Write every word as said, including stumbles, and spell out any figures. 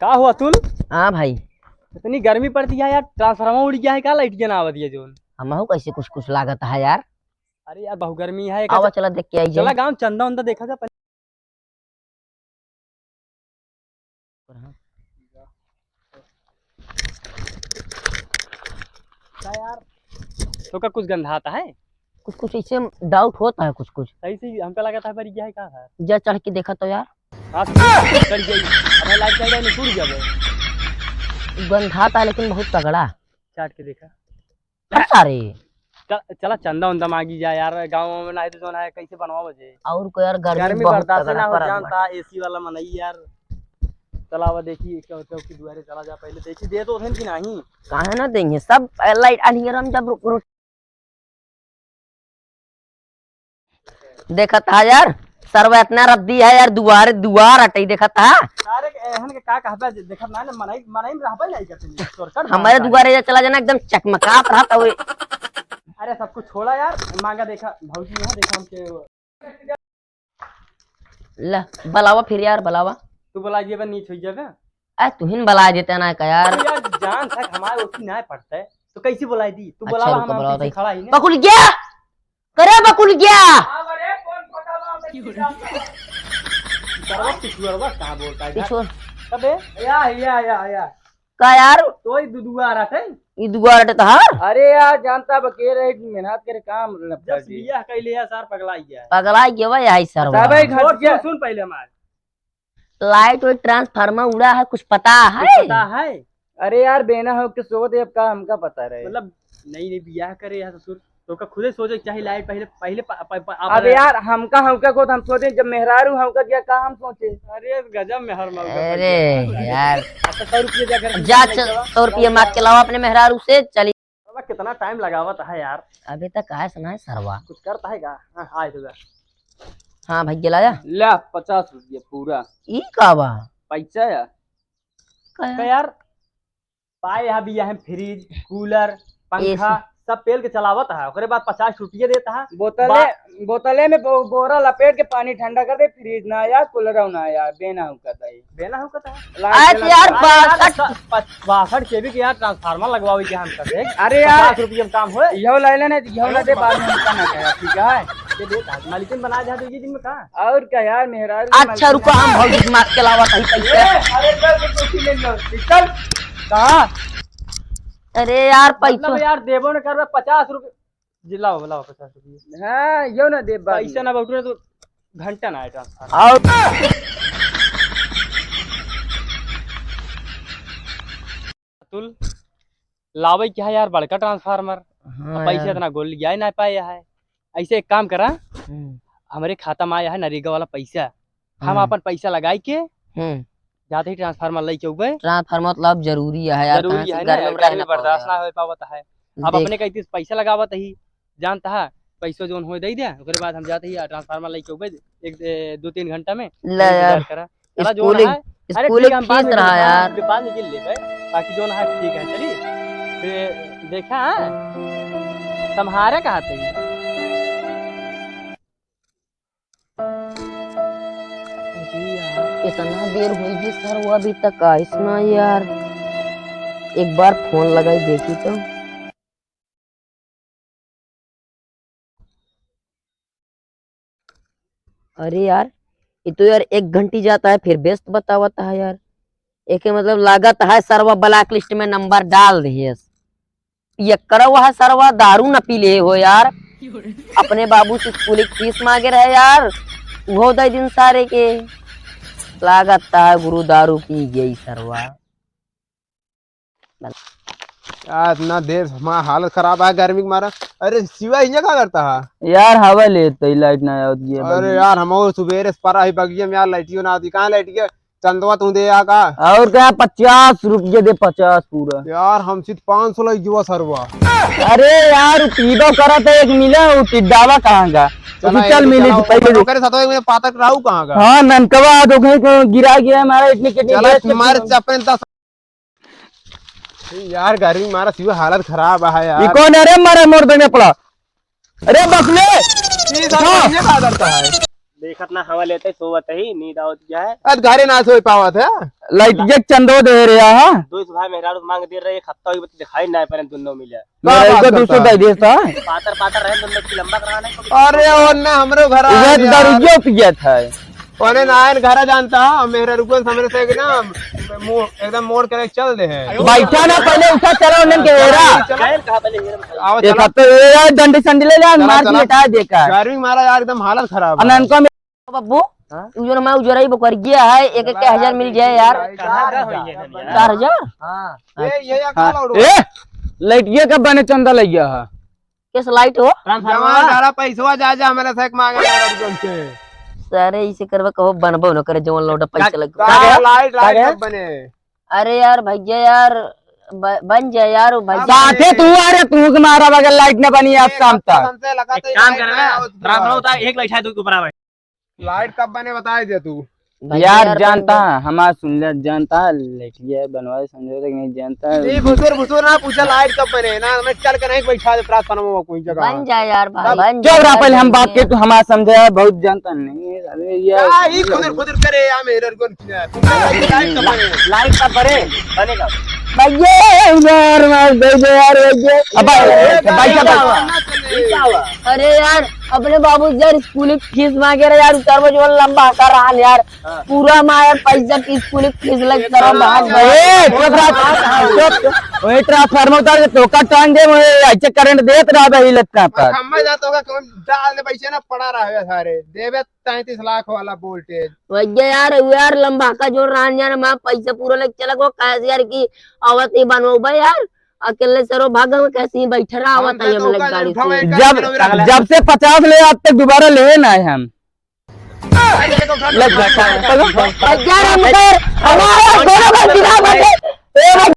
का हो अतुल? हाँ भाई। इतनी गर्मी पड़ती है यार, ट्रांसफार्मर उड़ गया है का? लाइट के ना आवत है जोन। हमहू कैसे कुछ कुछ लागत है यार। अरे यार, बहुत गर्मी है। आवा, चला देख के आई चला जाए। गाँव चंदा उंदा देखा जाए पहले। का यार, तो का कुछ गंधाता है? कुछ कुछ ऐसे डाउट होता है कुछ कुछ। सही से हमका लगा था, पर यह का है? जा चढ़ के देखा तो यार। हाँ, चढ़ गई। अबे लाइट चल रहा है, टूट गया बे। गंधाता है लेकिन बहुत तगड़ा। चाट के देखा। हट सारे। चल, चला चंदा उंदा मांगी जा यार, गाँव में ना है तो जोन है, कैसे बनवा बजे? और को यार, गर्मी गर्मी बहुत बर्दाश्त तगड़ा ना हो पड़ल जानता, बाटे। एसी वाला मनई यार। चला, अब देखी, चौकी दुआरे चला जा, पहले देखी, दे तो उठेन कि नहीं? काहे ना देंगे, सब लाइट अनियर हम जब रो-, रो-, देखत हा यार, सरवा इतना रद्दी है यार, दुआरे दुआर अटई देखत हा। अरे, एहन के का कहबे, देखत ना, ना, मनई, मनई में रहबे नहीं करते, तोर कर हमारे दुआरे जा चला जाना, एकदम चकमकात रहत हवे। अरे, सब कुछ छोड़ा यार, मांगा देखा, भौजी यहाँ देखा हमके। ला, बुलावा फिर यार, बुलावा। तू बुला जेबे, नीच हो जाबे। आ, तुहिन बुला देते ना का यार। अरे यार, जान तक हमारे ओती ना पड़ता है, तो कैसे बुलाई दी? तू अच्छा, बुलावा, रुको, हम बुलावा पीछे भाई। खड़ा ही ना। बकुल गया? करे बकुल गया? हाँ, अरे, कौन पता बा, मैं किसी काम का। पिछुआ, बस कहाँ बोलता है? पिछुआ। कबे? या, या, या, या। का यार? तोई दुदुआ रटे। ई दुआर अटे तहार? अरे यार, जानता बा के रहे, मेहनत करे काम लपटा जब के। बियाह कैले यार, सार पगला गया है। पगला गया बा, यही सरवा। तबे घर सुन, के सुन पहले हमार। लाइट वाइट ट्रांसफार्मर उड़ा है, कुछ पता कुछ है? पता है? अरे यार, बेना हो के सोते, अब का हमका पता रहे। मतलब, नई नई बियाह करे यार ससुर, तो का खुदे सोचे के चाही लाइट पहले, पहले प-, प-, प-, आप अब यार, हमका, हमका को तो हम सोचे, जब मेहरारू हमका दिया, का हम सोचे? अरे, गजब मेहर मौका अरे भैया। यार। अच्छा, सौ रुपये जा घर से जा, लेके आवा। सौ रुपये मांग के लावा अपने मेहरारू से, चली। बाबा, कितना टाइम लगावत है यार। अभी तक आए सुना है सरवा। कुछ करता है का? हाँ, आए तो जा। हाँ भैया, लाया? ला, पचास रुपये पूरा। ई का बा? पैसा है। का का यार? यार, पाए यहाँ भी यहाँ फ्रिज, कूलर, पंखा, एसी। सब पेल के चलावत है, ओकरे बाद पचास रुपये देता है। बोतले, बा- बोतले में बो-, बोरा लपेट के पानी ठंडा कर दे, फ्रिज ना यार, कूलर ना यार, बेना हो कर दे। बेना हो कर दे। लाइट आज चला यार, के बासठ। प-, बासठ केवी के यार ट्रांसफार्मर लगवावे के हम कर दे। अरे यार। पचास रुपये में काम होए। यहो ले लेने, यहो ना दे, बाद में हमका ना कहे, ठीक है? ये दे, मालिकिन बना दे, दे, दिन में का? और का यार, मेहरारू अच्छा, रुको, हम भौजी के माथ के लावा तही पैसा। ए, अरे, चल, तू कुर्सी ले लो। चल। कहाँ? अरे यार, मतलब पैसा। यार, देबो न करबे, पचास रुपये। जी, लाओ, लाओ, पचास रुपये। हाँ, यो ना देब बाद पैसा में। ना बटुरे तो घंटा ना आए ट्रांसफर। आओ। अतुल, लावे क्या है यार, बड़का ट्रांसफार्मर। हाँ अब पैसा यार। इतना गोल लिया ही ना पाए है। ऐसे एक काम करा, हम्म। हमरे खाता में आया है नरेगा वाला पैसा, हम हाँ। अपन पैसा लगाई के हम्म। जाते ही ट्रांसफार्मर लेके उबे। ट्रांसफार्मर मतलब जरूरी है यार, जरूरी कहाँ से है घर ना, में घर रह में ना बर्दाश्त पाओगे। ना हो पावत है। अब देख। अपने कहीं तीस पैसा लगावत ही, जानता है, पैसो जोन होए दे दे, ओकरे बाद हम जाते ही ट्रांसफार्मर लेके उबे एक, ए, दो तीन घंटा में ले इंतजार यार। करा। चला, जो स्कूलिंग, रहा है। अरे, स्कूलिंग ठीक है, हम बाद फीस में रहा गिन-, यार। बाद में गिन लेबे, बाकी जो रहा है, ठीक है, चली। फिर देखा, हाँ? संभारे कहाँ थे? अरे यार, इतना देर हो गई सर, वो अभी तक आइस ना यार। एक बार फोन लगाई देखी तो। अरे यार, ये तो यार एक घंटी जाता है, फिर व्यस्त बतावता है यार। एके मतलब लागत है सरवा ब्लैक लिस्ट में नंबर डाल दिए। ये करा हुआ है सरवा, दारू न पी ले हो यार। अपने बाबू से स्कूल की फीस मांगे रहे यार, वो दे दिन सारे के। लागत है गुरु दारू पी गई सरवा। यार, इतना देर हमारा हालत खराब है गर्मी के मारा। अरे शिवा, इन्हें क्या करता है? यार, हवा लेते ही लाइट ना आवत है अरे बगिया। यार, हम और सुबेरे से परा ही बगिया में यार, लाइटियो ना आती। कहाँ लाइट गया? चंदवा तू दे आ का? और क्या, पचास रुपये दे, पचास पूरा। यार, हम सीध पाँच सौ लग जुआ सरवा। अरे यार, पीबो करत है, एक मिला, वो टिड्डावा कहाँ का? चला, उसे चल एक मिली चला, थी पहले वो दे। करे साथ में पाता कराऊ कहाँ का? हाँ, ननकवा आ तो कहीं को गिरा गया हमारा, इतनी किडनी चला, गैस मार करती है। चपन दस। यार, गर्मी मारा शिवा हालत खराब है यार। ई कौन है रे, मारा मोर देने पड़ा? अरे बकले! ये साला हाँ। ये का करता है? देखत ना हवा लेते, सोवत ही, नींद आवत क्या है? आज घरे ना सोई पावत है। लाइट के चंदो दे रहा है। दो सौ भाई मेहरारू मांग दे रहे, एक हफ्ता हुई, दिखाई ना पड़े, दोनों मिले। का मेरा बात इनको करता दूसरा है? दे देता। पातर पातर रहे, दोनों की लंबा कराना है, कभी अरे, और ना, हमरो घर आ ये गया। दारू जो पिया था। ओने नायन घरा जानता, मेहरा रुकन समरे से एकदम मुंह, एकदम मोड़ के चल दे है। बैठा ना, पहले उठा, चला उन्हन के हेरा। चला, चला। गैर कहा पहले हेरा बताइए। आओ, एक चला। हफ्ते ये यार डंडी संडी ले ले, चला, मार चला। दिए, हटा दे का। गर्मी मारा यार, एकदम हालत खराब है। अनन को बब्बू, हाँ? तू जो ना मैं उजरा ही बकरिया है, एक एक चला हजार यार, मिल जाए यार। लाइट कहाँ का होई है यार? चार हजार? हाँ। ये, ये, ये हाँ। खा लो। ए, लाइट ये कब बने चंदा लग गया है? किस लाइट हो? ट्रांसफार्मर। जमा सारा पैसवा जा, जा, हमारे से एक मांगे यार, तुमसे। सारे इसे करबा कहो, बनबो न करे, जवन लोटा पैसा का, लग का का गया? लाइट, का लाइट गया? कब बने? अरे यार, भैया यार, ब-, बन जाए यार, वो भैया। हाँ, साथे बने। तू आ रे, तू के मारा बगल लाइट न बनी आज एक शाम हफ्ता तक। हमसे लगा एक तो काम लाइट करे ना, ना, उसके ट्रांसफार्मर बाद। उतार, एक लाइट है, तू ऊपर आवे। लाइट कब बने बताए दे तू। भैया यार, यार, जानता बन है, हमार सुन ले, जानता है, लेटिया बनवाए समझे तक नहीं जानता है। नहीं, भुसुर, भुसुर ना पूछा, लाइट कब बने ना, मैं चल के नहीं बैठा दे ट्रांसफार्मर में कोई जगह। बन जाए यार भाई, तब बन चुप जाए रहा, यार, पहले हम बन बात जाए। के, तू हमार समझे है, बहुत जानता नहीं। अरे यार, क्या ही खुदर खुदर करे यार, मेरे को लाइट कब बने? लाइट कब बने? बनेगा। भैया, यार, मार दे दे यार, भैया। अब भाई, भाई, क्या हुआ? क्या हुआ? अरे यार, अपने बाबू से यार स्कूल की फीस मांगे रहे यार, उतार में जो लंबा हका रहा यार। हाँ। पूरा माया पैसा की स्कूल की फीस लग करो, भाग भाई। ए, चुप रह, चुप। वही ट्रांसफार्मर उतार के तोका टांग दे, वही ऐसे करंट देत रहा भाई लटका पर। खम्मा जा तो का कौन डाल दे पैसे ना पड़ा रहा है सारे। देवे तैंतीस लाख वाला वोल्टेज। भैया यार, वो यार लंबा का जोड़ रहन यार, माँ पैसा पूरा लग चला गो, कैसे यार की आवत ही बनवाबा यार, अकेले सरो भाग गए, कैसे ही बैठे रहा, हम आवत है तो हम लोग धोखा गाड़ी उठावे से। का जब, मेरा जब से पचास ले आज तक दोबारा ले ना आए हम। लग जाता है। भैया राम कर, हमारा दोनों का बिना बने। ए भाई,